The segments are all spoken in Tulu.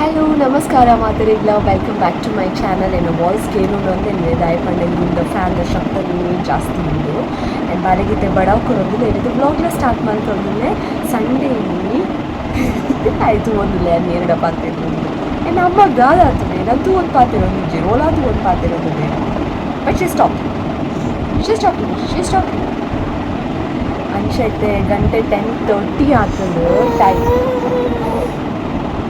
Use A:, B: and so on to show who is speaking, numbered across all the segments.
A: ಹಲೋ, ನಮಸ್ಕಾರ ಮಾತೆರೆಗ್ಲ. Welcome back to my channel. ಎನ್ನ ವಾಯ್ಸ್ ಕೇಳುಂಡು ಅಂದೆ ದಾಯ ಪಂಡ ಇಂದ ಫ್ಯಾನ್ ಶಬ್ದನೇ ಜಾಸ್ತಿ ಉಂಡು. ಆ್ಯಂಡ್ ಬಾಲೆಗಿತ್ತೆ ಬಡವ್ ಕೊರೊಂದಿಲ್ಲ. ಇದು ವ್ಲಾಗ್ಲ ಸ್ಟಾರ್ಟ್ ಮಾಡ್ಕೊಂದಿಲ್ಲ. ಸಂಡೇ ಆಯಿತು. ಒಂದಿಲ್ಲ ನೇರಡ ಪಾತಿರ್ನು ಎನ್ನ ಅಮ್ಮ ದಾದ ಆಗ್ತದೆ. ನಂತೂ ಒಂದು ಪಾತಿರೊಂದು ರೋಲಾತು ಒಂದು ಪಾತಿರೊಂದು. But she stop, she stop, she stop. ಅಂಚೈತೆ ಗಂಟೆ 10:30 ಆಗ್ತದೆ. ಟೈಮ್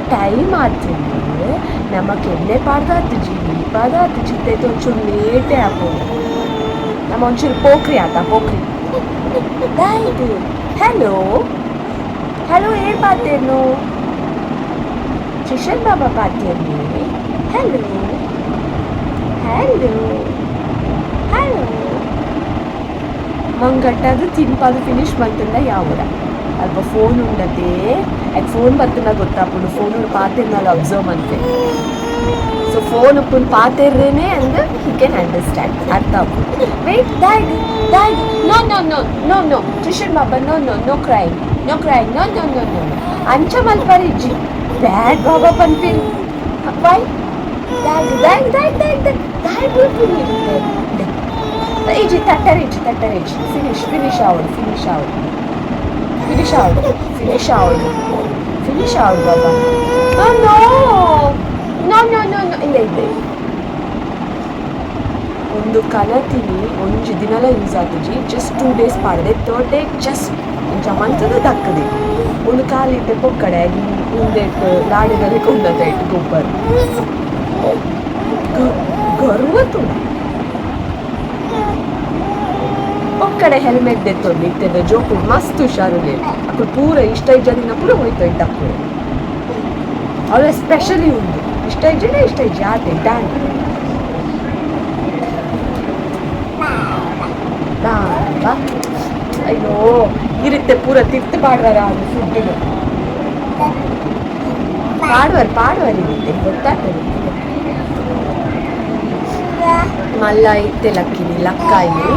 A: ಟೈಮ್ ಆಗ್ತದೆ. ನಮಕ್ ಎಣ್ಣೆ ಪಾಡ್ದಾತುಜಿ ಪಾಡ್ದಾತುಜಿ. ಇತ್ತೈತೆ ಒಂಚೂರು ಲೇಟೇ ಆಪುಂಡು. ನಮ್ಮ ಒಂಚೂರು ಪೋಖ್ರಿ ಆತ ಪೋಖ್ರಿ ದಾಯ್ತು. ಹಲೋ, ಹಲೋ, ಏನ್ ಪಾತೇರ್ನು? ಕಿಶನ್ ಬಾಬಾ ಪಾತೇರ್ನಿ. Hello, hello, hello. ಮಂಗಟ್ಟದು ತಿನ್ಪಾದು ಫಿನಿಶ್ ಮಂತಂಡ ಯಾವೂರ ಅಲ್ಪ ಫೋನ್ ಉಂಡತೆ. ಯಾಕೆ ಫೋನ್ ಬತ್ತನ ಗೊತ್ತಾಪುಂಡು. ಫೋನ್ ಪಾತೆರ್ನಾಲ ಅಬ್ಸರ್ವ್ ಮಂತೆ. ಸೊ ಫೋನ್ ಉಪ್ಪುನ್ ಪಾತೆರ್ರೇನೆ ಅಂದ್ he can understand, ಅರ್ಥ ಆಪುಂಡು. Wait, ದಾಯ್ಗ್ ದಾಯ್ಗ್? No, no, no, no, no, Kishan Baba, no, no, no crying, no crying, no, no, no, no. ಅಂಚ ಮಲ್ಪರೆ ಇಜ್ಜಿ. ಬ್ಯಾಡ್ ಬಾಬಾ ಪನ್ಪಿರು. ವೈ? ದಾಯ್ಗ್ ದಾಯ್ಗ್ ದಾಯ್ಗ್ ದಾಯ್ಗ್ ದಾಯ್ ದಾಯ್ ಬುಲ್ಪುನಿ ಇರುತ್ತೆ. ಇಜ್ಜಿ, ತಟ್ಟರೆ ಇಜ್ಜಿ, ತಟ್ಟರೆ ಇಜ್ಜಿ. ಫಿನಿಶ್, ಫಿನಿಶ್ ಆವಡು, ಫಿನಿಶ್ ಆವಡು, ಫಿನಿಶ್ ಆವಡು, ಫಿನಿಶ್ ಆವಡು, ಫಿನಿಶ್ ಆವಡು ಬಾಬಾ. No, no, no, no, no. ಇಲ್ಲ ಇಲ್ಲ. ಒಂದು ಕನತಿನಿ ಒಂಜಿ ದಿನಲ ಯೂಸ್ ಆತುಜಿ. ಜಸ್ಟ್ 2 ಡೇಸ್ ಪಾಡ್ದೆ, ಥರ್ಡ್ ಡೇ ಜಸ್ಟ್ ಇಂಚ ಮಂತದ ದಕ್ಕದೆ. ಒಂದು ಕಾಲಿತ್ತೆ ಪೊಕ್ಕಡೆ ಉಂದೆಟ್ ಲಾಡಿದಲ್ಲಿ ಕೊಂಡದ ಇಟ್ಟು ಗೊಬ್ಬರ ಗರ್ವ ತುಡ ಒಕ್ಕಡೆ. ಹೆಲ್ಮೆಟ್ ದೆತ್ತೊಂದು ಇತ್ತೆದ ಜೋಕುಲು ಮಸ್ತ್ ಹುಷಾರುಲೆ. ಅಕುಲು ಪೂರ ಇಷ್ಟ ಇಜ್ಜಂದಿನ ಪೂರ ಹೋಯ್ತು ಇದ್ದಕ್ಕುಲು. ಅವಳು ಎಸ್ಪೆಷಲಿ ಉಂಡು ಇಷ್ಟ ಇಜ್ಜಿಡ ಇಷ್ಟ ಇಜ್ಜಿ ಆತೆ. ಡನ್ ಬಾ. ಅಯ್ಯೋ, ಇರುತ್ತೆ ಪೂರ ತಿರ್ತು ಪಾಡ್ವಾರ. ಅದು ಫುಡ್ ಪಾಡುವರು ಪಾಡುವರು ಇರುತ್ತೆ, ಗೊತ್ತಾಗ್ತದೆ. ಮಲ್ಲ ಇತ್ತೆ ಲಕ್ಕಿನಿ ಲಕ್ಕಾಯಿ.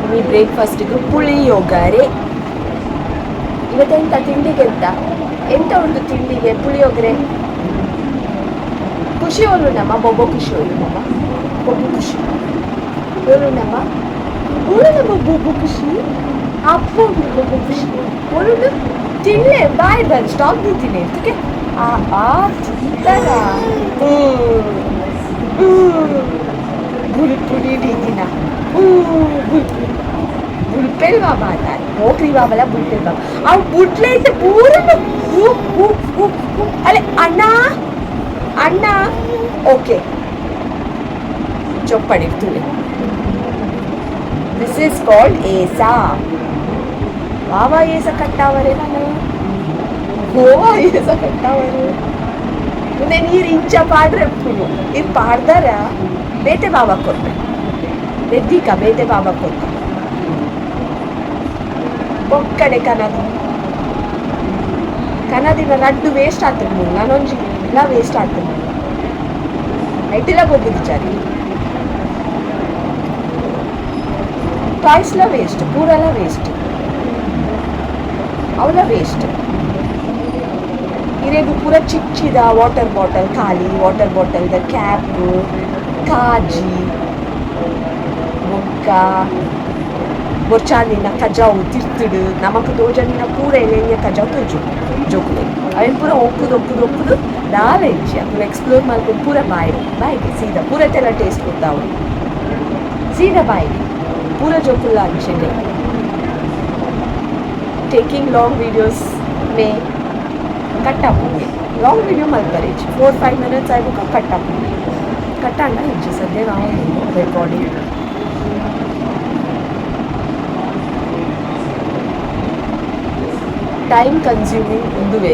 A: ನೀ ಬ್ರೇಕ್ಫಾಸ್ಟಿಗೆ ಪುಳಿಯೋಗರೆ. ಇವತ್ತೆಂತ ತಿಂಡಿಗೆ? ಎಂತ ಎಂತ ಉಂಟು ತಿಂಡಿಗೆ? ಪುಳಿಯೋಗರೆ. ಖುಷಿ ಓಲು ನಮ್ಮ ಬೊಬ್ಬೊ. ಖುಷಿ ಓಲು ನಮ್ಮ ಬೊಬ್ಬು. ಖುಷಿ ಓಲು ನಮ್ಮ, ಓಲು ನಮ್ಮ ಬೊಬ್ಬು. ಖುಷಿ ಅಪ್ಪ ಬೊಬ್ಬು. ಖುಷಿ ಓಲು. ತಿನ್ಲೆ, ಬಾಯ್ ಬಂದು ಸ್ಟಾಪ್ ದೀತೀನಿ ತುಕೆ. ಆ ಆ ತಿಂತಾರ. ಬುಲ್ಪುಡಿ ದಿನ ಬುಲ್ಪೆಲ್ ಬಾಬಾ ಅಂತಾರೆ. ಪೋಖ್ರಿ ಬಾಬಲ್ಲ, ಬುಲ್ಪೆಲ್ ಬಾಬಾ. ಅವು ಬುಡ್ಲೆ ಇದ್ದ ಪೂರ. ಅಲೆ ಅಣ್ಣ, ಅಣ್ಣ. ಓಕೆ, ಚೊಪ್ಪಡಿ ತೂಲೆ. This is called ಏಸಾ. ವಾವಾ ಏಸ ಕಟ್ಟಾವರೆ ನಾನು ಗೋವಾ ಏಸ ಕಟ್ಟಾವರು. ಮುಂದೆ ನೀರು ಇಂಚ ಪಾಡ್ರೆ ಪುನು ಇದು ಪಾಡ್ದಾರ. ಬೇತೆ ಬಾಬಾ ಕೊರ್ಪೆ ಬೆದ್ದಿಕ ಬೇತೆ ಬಾಬಾ ಕೊರ್ಪ. ಒಕ್ಕಡೆ ಕನದು ಕನದಿನ ಲಡ್ಡು ವೇಸ್ಟ್ ಆಗ್ತದೆ. ನಾನೊಂಜಿ ಎಲ್ಲ ವೇಸ್ಟ್ ಆಗ್ತದೆ. ಐಟಿಲ ಗೊಬ್ಬುದು ಚಾರಿ. ಟಾಯ್ಸ್ಲ ವೇಸ್ಟ್, ಪೂರೆಲ್ಲ ವೇಸ್ಟ್, ಅವಲ ವೇಸ್ಟ್. ಇರೆಗು ಪೂರ ಚಿಕ್ಚಿದ ವಾಟರ್ ಬಾಟಲ್ ಖಾಲಿ, ವಾಟರ್ ಬಾಟಲ್ದ ಕ್ಯಾಪ್ ಕಾಜಿ. ಬೊಕ್ಕ ಬೊರ್ಚಾಂದಿನ ಕಜಾವು ತಿರ್ತುಡು ನಮಕ್ ತೋಜಂದಿನ ಪೂರ ಎಲೆಂಜ ಕಜಾವು ತೋಜು ಜೋಕುಲೆ. ಅವೆನ್ ಪೂರ ಒಕ್ಕುದು ಒಕ್ಕುದು ಒಕ್ಕುದು ದಾಲ ಇಜ್ಜಿ. ಅಕುಲು ಎಕ್ಸ್ಪ್ಲೋರ್ ಮಲ್ಪುದು ಪೂರ ಬಾಯಿ ಬಾಯಿಗೆ ಸೀದಾ. ಪೂರ ತೆಲ ಟೇಸ್ಟ್ ಗೊತ್ತಾವು, ಸೀದಾ ಬಾಯಿಗೆ ಪೂರ ಜೋಕುಲ್ಲ ಅಂಚೆನೆ. ಟೇಕಿಂಗ್ ಲಾಂಗ್ ವೀಡಿಯೋಸ್ ಮೇ ಕಟ್ ಆಪುಂಗೆ. ಲಾಂಗ್ ವೀಡಿಯೋ ಮಲ್ಪರೆ 4-5 ಮಿನಿಟ್ಸ್ ಆಯ್ಬೊಕ ಕಟ್ ಆಪುಂಡು. ಕಟ್ ಆಂಡ ಇಜ್ಜಿ, ಸದ್ಯ ನಾವು ರೆಕಾರ್ಡಿಂಗ್ ಟೈಮ್ ಕನ್ಸ್ಯೂಮಿಂಗ್ ಉಂದುವೆ.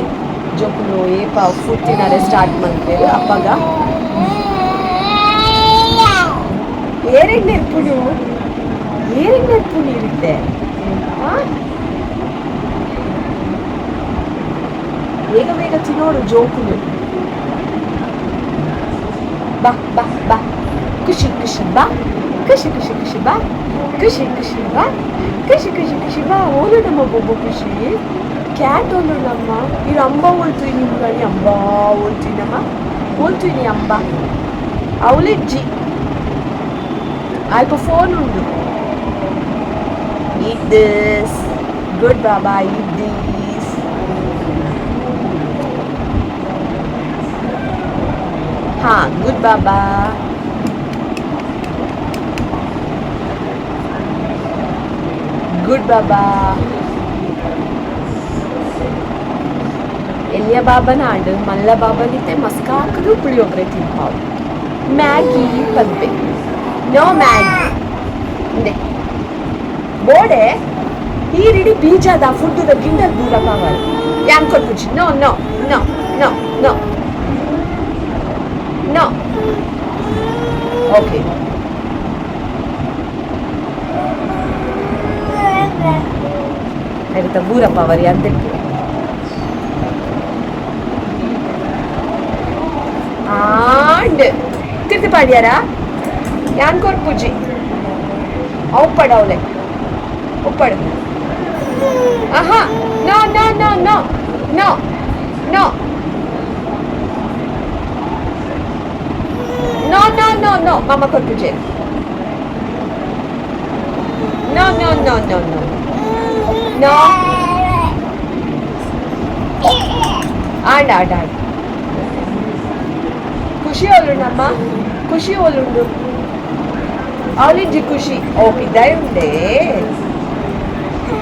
A: ಜೋಕುಲು ಏಪ ಫುಡ್ ತಿನ್ನರೆ ಸ್ಟಾರ್ಟ್ ಮಲ್ಪೆರ್ ಅಪಗ ಏರೆಗ್ ನೆರ್ಪುನು, ಏರೆಗ್ ನೆರ್ಪುನು ಇರುತ್ತೆ. ಬೇಗ ಬೇಗ ತಿನ್ನೋಡು ಜೋಕುಲು. ಬಾ ಬಾ ಬಾ. ಖುಷಿ ಖುಷಿ ಬಾ. ಖುಷಿ ಖುಷಿ ಖುಷಿ ಬಾ. ಖುಷಿ ಖುಷಿ ಬಾ. ಖುಷಿ ಖುಷಿ ಖುಷಿ ಬಾ. ಓಲು ನಮ್ಮ ಬೊಬ್ಬು. ಖುಷಿ. ಕ್ಯಾಟ್ ನಮ್ಮ ಇದು ಅಂಬ ಓಲ್ತು ನಿಮ್ಗಣಿ ಅಂಬ ಓಲ್ತೀನಮ್ಮ ಓಲ್ತೀನಿ ಅಂಬ ಅವಳಿಜ್ಜಿ ಅಲ್ಪ ಫೋನ್ ಉಂಡು. Eat this. Good Baba, eat this. ಹಾ ಗುಡ್ ಬಾಬಾ. ಗುಡ್ ಬಾಬಾ. ಎಲ್ಲಿಯ ಬಾಬನ ಆಂಡ್ ಮಲ್ಲ ಬಾಬನಿತ್ತೆ ಮಸ್ಕಾಕದು ಪುಳಿಯೋಗರೆ ತಿನ್ಪಾವು ಮ್ಯಾಗಿ ಪನ್ಪೆ. ನೋ ಮ್ಯಾಗಿ ಇಂದೆ ಬೋಡೆ ಈರಿಡಿ ಬೀಜದ ಫುಡ್ಡುದ ಗಿಂಡಲ್ ದೂರ ಪವರ್ ಯಾನ್ ಕೊರ್ಪುಜಿ. No no no no no no. Okay ಆಯ್ತಾ ಬೂರಪ್ಪ ಅವರಿ ಅಂತ ಆಂಡ್ ತಿರ್ತಿ ಪಾಡ್ಯಾರ ಯಾನ್ ಕೊರ್ಪುಜಿ ಅವು ಅವಳೆ ಉಪ್ಪಡು. ಆಹಾ no no no no no no no no no no ಮಾಮ ಕೊರ್ಪುಜಿ. No no no no no no. And and and ಖುಷಿ ಅವಳುಂಡಮ್ಮ ಖುಷಿ ಅವಳುಂಡು ಅವಳಿಜ್ಜಿ ಖುಷಿ. ಓ ಪಿದಾಯಿ ಉಂಡೆ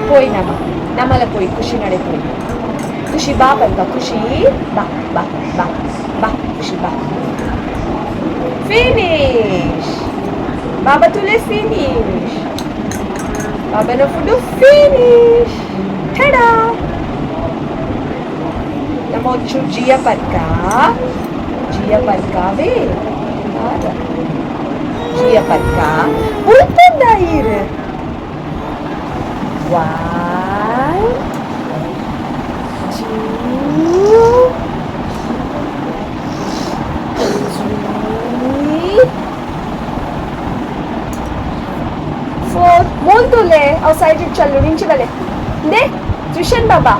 A: ಪೋಯಿ ನಮ್ಮ ನಮ್ಮಲ ಪೋಯಿ ಖುಷಿ ನಡೆ ಪೋಯಿ ಖುಷಿ ಬಾ ಬಲ್ಕ ಖುಷಿ ಬಾ ಬಾ ಬಾ ಬಾ ಖುಷಿ ಬಾ. ಫಿನಿಶ್ ಬಾಬಾ ತುಲೆ ಫಿನಿಶ್ ಬಾಬಾನ ಫುಡ್ ಫಿನಿಶ್. ಟಡಾ. ನಮ್ಮ ಒಂಚೂರು ಜಿಯ ಪರ್ಕ ಜಿಯ ಪರ್ಕಾವೇ ಜಿಯ ಪರ್ಕ ಉಳ್ಪುಂಡ ಈರು. 1 2 3 4 ಮೂಲ್ತುಲೆ ಅವು ಸೈಡ್ ಚಲ್ಲು ನಿಂಚಿ ಬಲೆ ನೇ ತ್ರಿಷನ್ ಬಾಬಾ.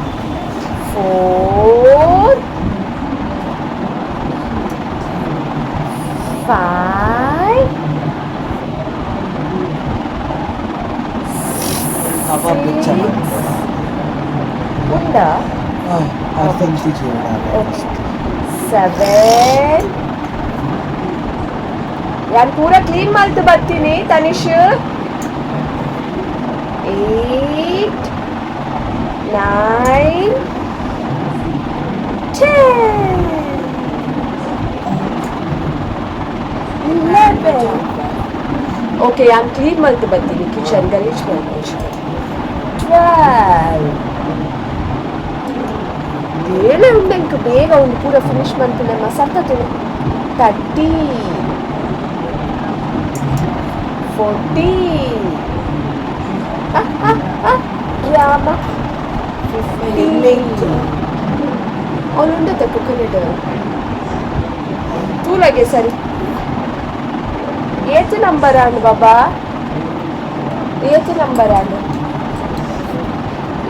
A: 4 5
B: ಕಬಾಬ್.
A: ಉಂಡಾ? 7 ಯಾರು ಪೂರ ಕ್ಲೀನ್ ಮಾಡ್ತು ಬರ್ತೀನಿ ತನಿಷ್. 8 9 10 11. ಓಕೆ ಯಾನ್ ಕ್ಲೀನ್ ಮಾಡ್ತು ಬರ್ತೀನಿ ಕಿಚನ್ ಗಲೀಜ್ ಮಾಡ್ತೀನಿ. 12 ಬೇಳೆ ಉಂಡು ಬೇಗ ಒಂದು ಪೂರ ಫಿನಿಶ್ ಮಾಡ್ತೀನಿ ಸರ್ಕತ್ತಿನ. 13 14 ರಾಮ 15 ಅವನು ಉಂಡತ್ತ ಕೊಕೊನಟ್ ತೂಲಾಗೆ ಸರಿ. ಏತು ನಂಬರ್ ಆಂಡ್ ಬಾಬಾ? ಏತು ನಂಬರ್ ಆಂಡ್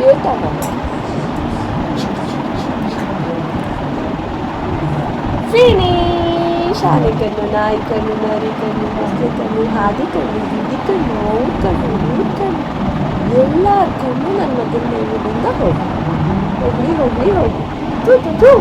A: ಏತ ಫಿನಿಶ್. ಆನೆ ಕಣ್ಣು ನಾಯಿ ಕಣ್ಣು ನರಿ ಕಣ್ಣು ಮೊಸಳೆ ಕಣ್ಣು ಹಾದಿ ಕಣ್ಣು ಬೀದಿ ಕಣ್ಣು ಅವ್ರ ಕಣ್ಣು ಇವ್ರ ಕಣ್ಣು ಎಲ್ಲರ ಕಣ್ಣು ನನ್ನ ಮಗನ ಮೇಲಿಂದ ಹೋಗಿ ಹೋಗ್ಲಿ ಹೋಗ್ಲಿ ಹೋಗ್ಲಿ. ತೂ ತೂ ತೂ.